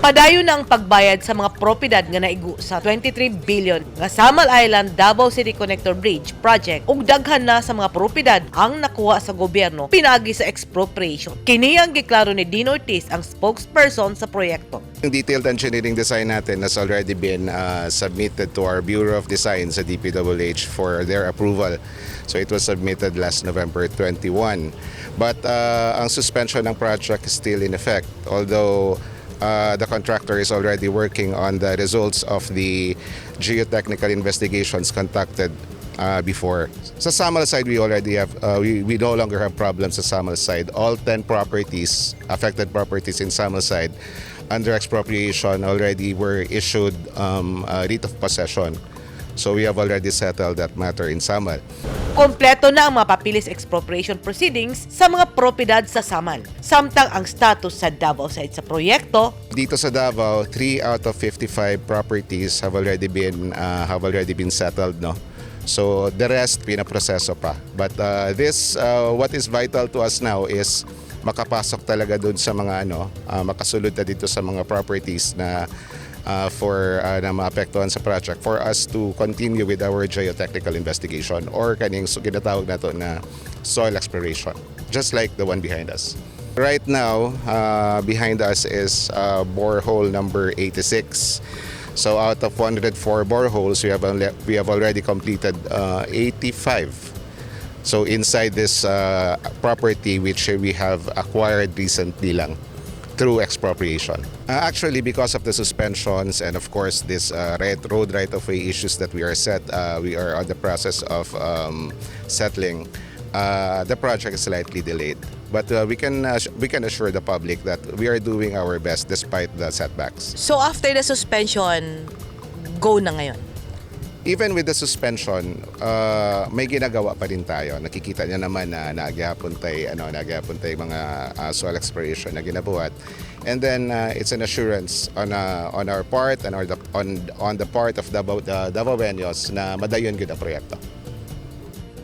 Padayon na ang pagbayad sa mga propiedad nga naigo sa 23 billion nga Samal Island Davao City Connector Bridge project ug daghan na sa mga propiedad ang nakuha sa gobyerno pinaagi sa expropriation. Kini ang giklaro ni Dean Ortiz, ang spokesperson sa proyekto. Yung detailed engineering design natin has already been submitted to our Bureau of Design sa DPWH for their approval. So it was submitted last November 21. But ang suspension ng project is still in effect, although the contractor is already working on the results of the geotechnical investigations conducted before. Sa Samal side, we no longer have problems sa Samal side. All 10 properties, affected properties in Samal side under expropriation already were issued a writ of possession. So we have already settled that matter in Samal. Kompleto na ang mga papeles expropriation proceedings sa mga propiedad sa Samal. Samtang ang status sa Davao side sa proyekto, Dito sa Davao, 3 out of 55 properties have already been settled, no. So the rest, pinaproseso pa. But this what is vital to us now is makapasok talaga doon sa mga ano, makasulod na dito sa mga properties na for na maapektuhan sa project for us to continue with our geotechnical investigation or kaning so, ginatawag nato na soil exploration, just like the one behind us. Right now, behind us is borehole number 86. So out of 104 boreholes, we have already completed 85. So inside this property which we have acquired recently lang through expropriation. Actually, because of the suspensions and of course this road right-of-way issues that we are on the process of settling. The project is slightly delayed. But we can assure the public that we are doing our best despite the setbacks. So after the suspension, go na ngayon? Even with the suspension, may ginagawa pa rin tayo. Nakikita niya naman na naa gyapon tay mga soil exploration na ginabuhat. And then it's an assurance on our part and on the part of Davao, the Davaoeños na madayon gyud ang proyekto.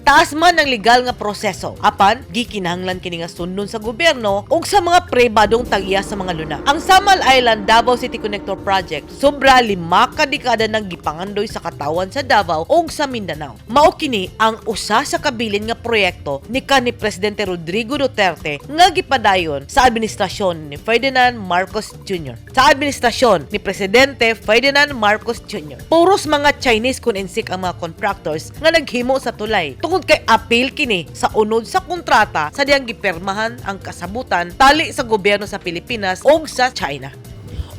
Taas man ang legal nga proseso, apan gikinahanglan kini nga sundon sa gobyerno ug sa mga pribadong tag-iya sa mga luna. Ang Samal Island Davao City Connector Project sobra 5 ka dekada nang gipangandoy sa katawan sa Davao ug sa Mindanao. Mao kini ang usa sa kabilin nga proyekto ni kanhi Presidente Rodrigo Duterte nga gipadayon sa administrasyon ni Ferdinand Marcos Jr. Sa administrasyon ni Presidente Ferdinand Marcos Jr. Puros mga Chinese kun insik ang mga contractors nga naghimo sa tulay tungod kay apil kini sa unod sa kontrata sa diyang gipirmahan ang kasabutan tali sa gobyerno sa Pilipinas ug sa China.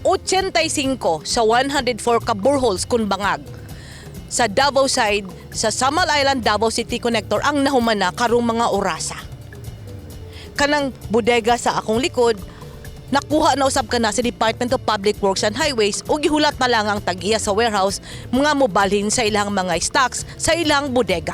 85 sa 104 ka boreholes kun bangag sa Davao side sa Samal Island Davao City Connector ang nahuman na karong mga orasa. Kanang bodega sa akong likod, nakuha na usab kana sa Department of Public Works and Highways ug gihulat na lang ang tag-iya sa warehouse mga mobalhin sa ilang mga stocks sa ilang bodega.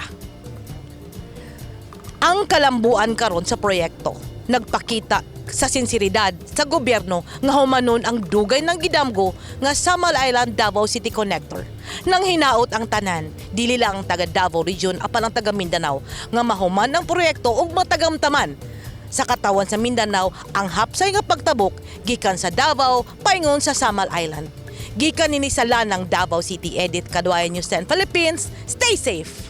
Ang kalambuan karon sa proyekto nagpakita sa sinseridad sa gobyerno nga humanon ang dugay ng gidamgo nga Samal Island Davao City Connector. Nang hinaot ang tanan, dili lang ang taga Davao Region apan ang taga Mindanao nga mahuman ang proyekto ug matagamtaman sa katawan sa Mindanao ang hapsay nga pagtabok gikan sa Davao paingon sa Samal Island. Gikan nini sa Lanang, Davao City, Edith Kaduaya, News 10 Philippines. Stay safe.